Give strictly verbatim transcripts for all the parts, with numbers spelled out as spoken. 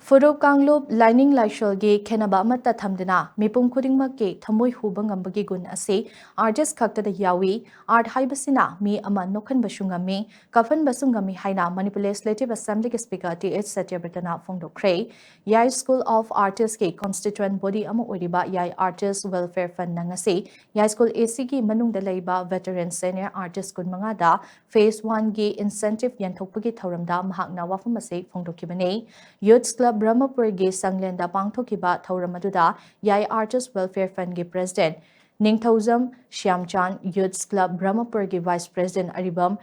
ꯐꯨꯔꯨꯞ ꯀꯥꯡꯂꯨꯞ ꯂꯥꯏꯅꯤꯡ ꯂꯥꯏꯁꯣꯜꯒꯤ ꯈꯦꯠꯅꯕ ꯑꯃꯠꯇ ꯊꯝꯗꯅ ꯃꯤꯄꯨꯝ ꯈꯨꯗꯤꯡꯃꯛꯀꯤ ꯊꯃꯣꯏ ꯍꯨꯕ ꯉꯝꯕꯒꯤ ꯒꯨꯟ ꯑꯁꯤ artist ꯈꯛꯇꯗ ꯌꯥꯎꯏ꯫ Art ꯍꯥꯏꯕꯁꯤꯅ ꯃꯤ ꯑꯃ ꯅꯣꯛꯍꯟꯕꯁꯨ ꯉꯝꯃꯤ, ꯀꯞꯍꯟꯕꯁꯨ ꯉꯝꯃꯤ ꯍꯥꯏꯅ ꯃꯅꯤꯄꯨꯔ Legislative Assemblyꯒꯤ Speaker ꯇꯤ ꯑꯩꯆ ꯁꯇ꯭ꯌꯕ꯭ꯔꯇꯅ ꯐꯣꯡꯗꯣꯛꯈ꯭ꯔꯦ꯫ ꯌꯥꯏ School of Artistꯀꯤ constituent body ꯑꯃ ꯑꯣꯏꯔꯤꯕ ꯌꯥꯏ Artist Welfare Fundꯅ ꯉꯁꯤ ꯌꯥꯏ School ACꯒꯤ ꯃꯅꯨꯡꯗ ꯂꯩꯕ veteran senior artist ꯀꯨꯟꯃꯉꯥꯗ Phase Oneꯒꯤ incentive ꯌꯦꯟꯊꯣꯛꯄꯒꯤ ꯊꯧꯔꯝꯗ ꯃꯍꯥꯛꯅ ꯋꯥꯐꯝ ꯑꯁꯤ ꯐꯣꯡꯗꯣꯛꯈꯤꯕꯅꯤ꯫ Youths Club ꯕ꯭ꯔꯍꯃꯄꯨꯔꯒꯤ ꯁꯪꯂꯦꯟꯗ ꯄꯥꯡꯊꯣꯛꯈꯤꯕ ꯊꯧꯔꯝ ꯑꯗꯨꯗ ꯌꯥꯏ Artist Welfare Fundꯒꯤ President ꯅꯤꯡꯊꯧꯖꯝ ꯁ꯭ꯌꯥꯝꯆꯥꯟ, Youths Club ꯕ꯭ꯔꯍꯃꯄꯨꯔꯒꯤ Vice President ꯑꯔꯤꯕꯝ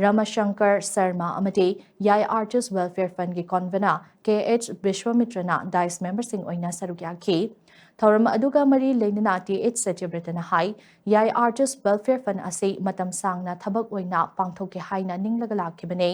ꯔꯃꯁꯪꯀꯔ ꯁꯔꯃ ꯑꯃꯗꯤ ꯌꯥꯏ Artist Welfare Fundꯒꯤ convener ꯀꯦ ꯑꯩꯆ ꯕꯤꯁ꯭ꯋꯥꯃꯤꯇ꯭ꯔꯅ dais memberꯁꯤꯡ ꯑꯣꯏꯅ ꯁꯔꯨꯛ ꯌꯥꯈꯤ꯫ ꯊꯧꯔꯝ ꯑꯗꯨꯒ ꯃꯔꯤ ꯂꯩꯅꯅ ꯇꯤ ꯑꯩꯆ ꯁꯇ꯭ꯌꯕ꯭ꯔꯇꯅ ꯍꯥꯏ, ꯌꯥꯏ Artist Welfare Fund ꯑꯁꯤ ꯃꯇꯝ ꯁꯥꯡꯅ ꯊꯕꯛ ꯑꯣꯏꯅ ꯄꯥꯡꯊꯣꯛꯀꯦ ꯍꯥꯏꯅ ꯅꯤꯡꯂꯒ ꯂꯥꯛꯈꯤꯕꯅꯤ꯫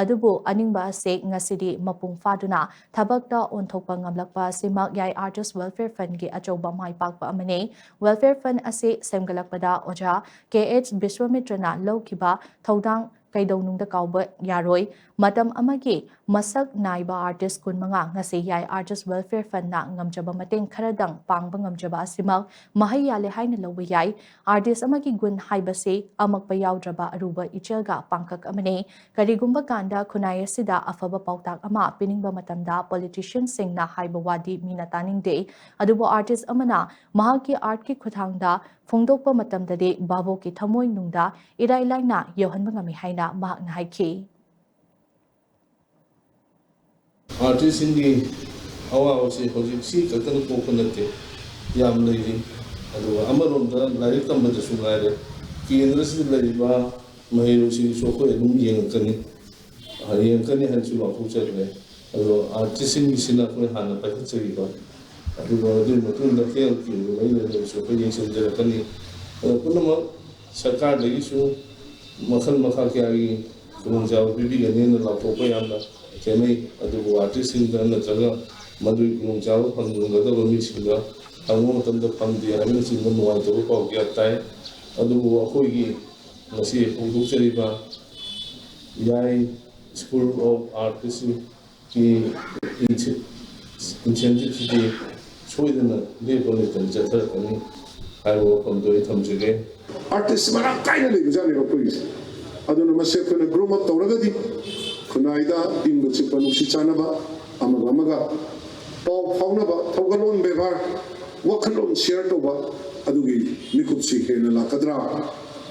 ꯑꯗꯨꯕꯨ ꯑꯅꯤꯡꯕ ꯑꯁꯤ ꯉꯁꯤꯗꯤ ꯃꯄꯨꯡ ꯐꯥꯗꯨꯅ ꯊꯕꯛꯇ ꯑꯣꯟꯊꯣꯛꯄ ꯉꯝꯂꯛꯄ ꯑꯁꯤꯃꯛ ꯌꯥꯏ Artist Welfare Fundꯒꯤ ꯑꯆꯧꯕ ꯃꯥꯏ ꯄꯥꯛꯄ ꯑꯃꯅꯤ꯫ Welfare Fund ꯑꯁꯤ ꯁꯦꯝꯒꯠꯂꯛꯄꯗ ꯑꯣꯖꯥ ꯀꯦ ꯑꯩꯆ ꯕꯤꯁ꯭ꯋꯥꯃꯤꯇ꯭ꯔꯅ ꯂꯧꯈꯤꯕ ꯊꯧꯗꯥꯡ ꯀꯩꯗꯧꯅꯨꯡꯗ ꯀꯥꯎꯕ ꯌꯥꯔꯣꯏ꯫ ꯃꯇꯝ ꯑꯃꯒꯤ ꯃꯁꯛ ꯅꯥꯏꯕ artist ꯀꯨꯟꯃꯉꯥ ꯉꯁꯤ ꯌꯥꯏ Artist Welfare Fundꯅ ꯉꯝꯖꯕ ꯃꯇꯦꯡ ꯈꯔꯗꯪ ꯄꯥꯡꯕ ꯉꯝꯖꯕ ꯑꯁꯤꯃꯛ ꯃꯍꯩ ꯌꯥꯜꯂꯦ ꯍꯥꯏꯅ ꯂꯧꯕ ꯌꯥꯏ꯫ Artist ꯑꯃꯒꯤ ꯒꯨꯟ ꯍꯥꯏꯕꯁꯤ ꯑꯃꯛꯄ ꯌꯥꯎꯗ꯭ꯔꯕ ꯑꯔꯨꯕ ꯏꯆꯦꯜꯒ ꯄꯥꯡꯀꯛ ꯑꯃꯅꯤ꯫ ꯀꯔꯤꯒꯨꯝꯕ ꯀꯥꯟꯗ ꯈꯨꯟꯅꯥꯏ ꯑꯁꯤꯗ ꯑꯐꯕ ꯄꯥꯎꯇꯥꯛ ꯑꯃ ꯄꯤꯅꯤꯡꯕ ꯃꯇꯝꯗ politicianꯁꯤꯡꯅ ꯍꯥꯏꯕ ꯋꯥꯗꯤ ꯃꯤꯅ ꯇꯥꯅꯤꯡꯗꯦ꯫ ꯑꯗꯨꯕꯨ artist ꯑꯃꯅ ꯃꯍꯥꯛꯀꯤ artꯀꯤ ꯈꯨꯠꯊꯥꯡꯗ ꯐꯣꯡꯗꯣꯛꯄ ꯃꯇꯝꯗꯗꯤ ꯚꯥꯕꯣꯛꯀꯤ ꯊꯃꯣꯏꯅꯨꯡꯗ ꯏꯔꯥꯏ ꯂꯥꯏꯅ ꯌꯧꯍꯟꯕ ꯉꯝꯃꯤ ꯍꯥꯏꯅ ꯃꯍꯥꯛꯅ ꯍꯥꯏꯈꯤ꯫ Artistꯁꯤꯡꯒꯤ ꯑꯋꯥꯕꯁꯤ ꯍꯧꯖꯤꯛ ꯁꯤ ꯈꯛꯇꯅ ꯀꯣꯛꯄ ꯅꯠꯇꯦ, ꯌꯥꯝ ꯂꯩꯔꯤ꯫ ꯑꯗꯨꯒ ꯑꯃꯔꯣꯝꯗ ꯂꯥꯏꯔꯤꯛ ꯇꯝꯕꯗꯁꯨ ꯉꯥꯏꯔꯦ, ꯀꯦꯟꯗ꯭ꯔꯁꯤꯗ ꯂꯩꯔꯤꯕ ꯃꯍꯩꯔꯣꯏꯁꯤꯡꯁꯨ ꯑꯩꯈꯣꯏ ꯑꯗꯨꯝ ꯌꯦꯡꯉꯛꯀꯅꯤ, ꯑ, ꯌꯦꯡꯉꯛꯀꯅꯤ ꯍꯥꯏꯅꯁꯨ ꯂꯥꯎꯊꯣꯛꯆꯈ꯭ꯔꯦ꯫ ꯑꯗꯣ artistꯁꯤꯡꯒꯤꯁꯤꯅ ꯑꯩꯈꯣꯏ ꯍꯥꯟꯅ ꯄꯥꯏꯈꯠꯆꯔꯤꯕ, ꯑꯗꯨꯒ ꯑꯗꯨꯒꯤ ꯃꯇꯨꯡꯗ healthꯀꯤ ꯑꯣꯏꯕ ꯃꯔꯤ ꯂꯩꯅꯕꯁꯨ ꯑꯩꯈꯣꯏ ꯌꯦꯡꯁꯤꯟꯖꯔꯛꯀꯅꯤ꯫ ꯑꯗꯣ ꯄꯨꯝꯅꯃꯛ ꯁꯔꯀꯥꯔꯗꯒꯤꯁꯨ ꯃꯈꯜ ꯃꯈꯥ ꯀꯌꯥꯒꯤ ꯈꯨꯗꯣꯡꯆꯥꯕ ꯄꯤꯕꯤꯒꯅꯦꯅ ꯂꯥꯎꯊꯣꯛꯄ ꯌꯥꯝꯅ ꯈꯦꯠꯅꯩ꯫ ꯑꯗꯨꯕꯨ artistꯁꯤꯡꯗ ꯅꯠꯇ꯭ꯔꯒ ꯃꯗꯨꯒꯤ ꯈꯨꯗꯣꯡꯆꯥꯕ ꯐꯪꯂꯝꯒꯗꯕ ꯃꯤꯁꯤꯡꯗ ꯍꯪꯕ ꯃꯇꯝꯗ ꯐꯪꯗꯦ ꯍꯥꯏꯕꯅꯆꯤꯡꯕ ꯅꯨꯡꯉꯥꯏꯇꯕ ꯄꯥꯎ ꯀꯌꯥ ꯇꯥꯏ꯫ ꯑꯗꯨꯕꯨ ꯑꯩꯈꯣꯏꯒꯤ ꯉꯁꯤ ꯍꯧꯗꯣꯛꯆꯔꯤꯕ ꯌꯥꯏ School of Artistꯁꯤ ꯏꯟꯁꯦꯟꯇꯤꯞꯁꯤꯗꯤ ꯁꯣꯏꯗꯅ ꯂꯦꯞꯄ ꯂꯩꯇꯅ ꯆꯠꯊꯔꯛꯀꯅꯤ ꯍꯥꯏꯕ ꯋꯥꯐꯝꯗꯣ ꯑꯩ ꯊꯝꯖꯒꯦ꯫ ꯑꯥꯔꯇꯤꯁ ꯃꯔꯥꯡ ꯀꯥꯏꯅ ꯂꯩꯕꯖꯥꯠꯅꯦꯕ ꯑꯩꯈꯣꯏꯒꯤꯁꯦ꯫ ꯑꯗꯨꯅ ꯃꯁꯤ ꯑꯩꯈꯣꯏꯅ ꯒ꯭ꯔꯨꯝ ꯑꯞ ꯇꯧꯔꯒꯗꯤ ꯈꯨꯟꯅꯥꯏꯗ ꯏꯪꯕ ꯆꯤꯛꯄ ꯅꯨꯡꯁꯤ ꯆꯥꯟꯅꯕ ꯑꯃꯒ ꯑꯃꯒ ꯄꯥꯎ ꯐꯥꯎꯅꯕ ꯊꯧꯒꯜꯂꯣꯟ ꯕꯦꯕꯥꯔ ꯋꯥꯈꯜꯂꯣꯟ ꯁꯤꯌꯔ ꯇꯧꯕ ꯑꯗꯨꯒꯤ ꯃꯤꯀꯨꯞꯁꯤ ꯍꯦꯟꯅ ꯂꯥꯛꯀꯗ꯭ꯔꯥ?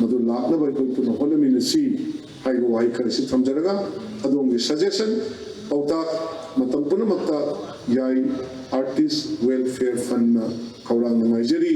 ꯃꯗꯨ ꯂꯥꯛꯅꯕ ꯑꯩꯈꯣꯏ ꯄꯨꯟꯅ ꯍꯣꯠꯅꯃꯤꯟꯅꯁꯤ ꯍꯥꯏꯕ ꯋꯥꯍꯩ ꯈꯔꯁꯤ ꯊꯝꯖꯔꯒ ꯑꯗꯣꯝꯒꯤ ꯁꯖꯦꯁꯟ ꯄꯥꯎꯇꯥꯛ ꯃꯇꯝ ꯄꯨꯝꯅꯃꯛꯇ ꯌꯥꯏ ꯑꯥꯔꯇꯤꯁ ꯋꯦꯜꯐꯤꯌꯔ ꯐꯟꯅ ꯈꯧꯔꯥꯡꯅ ꯉꯥꯏꯖꯔꯤ꯫